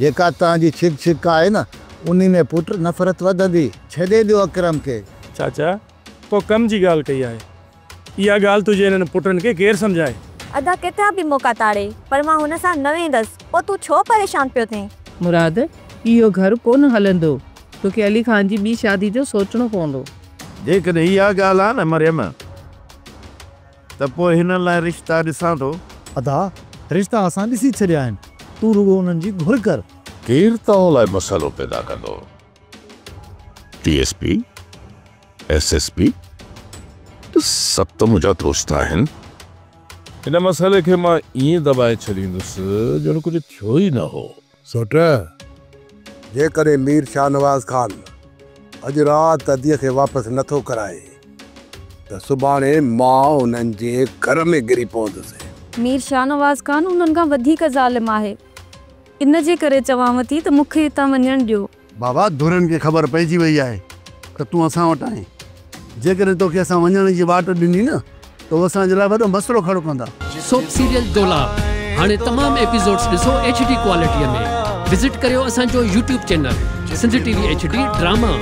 جيڪا توهان جي ڇڪ ڇڪ آهي نه، انهي ۾ پٽ نفرت وڌندي. ڇڏي ڏيو اڪرم کي. چاچا، تو ڪم جي ڳالهه ڪئي آهي. اها ڳالهه تنهنجي انهن پٽن کي ڪير سمجهائي؟ ادا ڪيترا به موقعا تاڙي، پر مان هن سان نه ويندس. پوء تون ڇو پريشان پيو ٿين؟ مراد، اهو گهر ڪونه هلندو. توکي علي خان جي ٻي شادي جو سوچڻو پوندو. جيڪڏهن اها ڳالهه آهي نه مريم، ته پوء هنن لاء رشتا ڏسان ٿو. ادا، رشتا اسان ڏسي ڇڏيا آهن. تون رڳو انهن جي گهر ڪر. ڪير توهان لاء مسئلو پيدا ڪندو؟ D S P, S S P, سڀ ته منهنجا دوست آهن. هن مسئلي کي مان ائين دٻائي ڇڏيندس ڄڻ ڪجهه ٿيو ئي نه هو. سوٽ، جيڪڏهن مير شاهنواز خان اڄ رات اديء کي واپس نه ٿو ڪرائي ته سڀاڻي مان انهن جي گهر ۾ گري پوندس. مير شاهنواز خان انهن کان وڌيڪ ظالم آهي. ان جي ڪري چوانو ٿي ته مون کي هتان وڃڻ ڏيو. بابا، ڌرين کي خبر پئجي وئي آهي ته تون اسان وٽ آهين. جيڪڏهن توکي اسان وڃڻ جي واٽ ڏني نه ته هو اسان جي لاء وڏو مسئلو کڙو ڪندا. سوپ سيريل دولاب هاڻي تمام ايپيسوڊز ڏسو ايڇ ڊي ڪوالٽي ۾. وزٽ ڪريو اسان جو YouTube channel Sindh T V H D drama.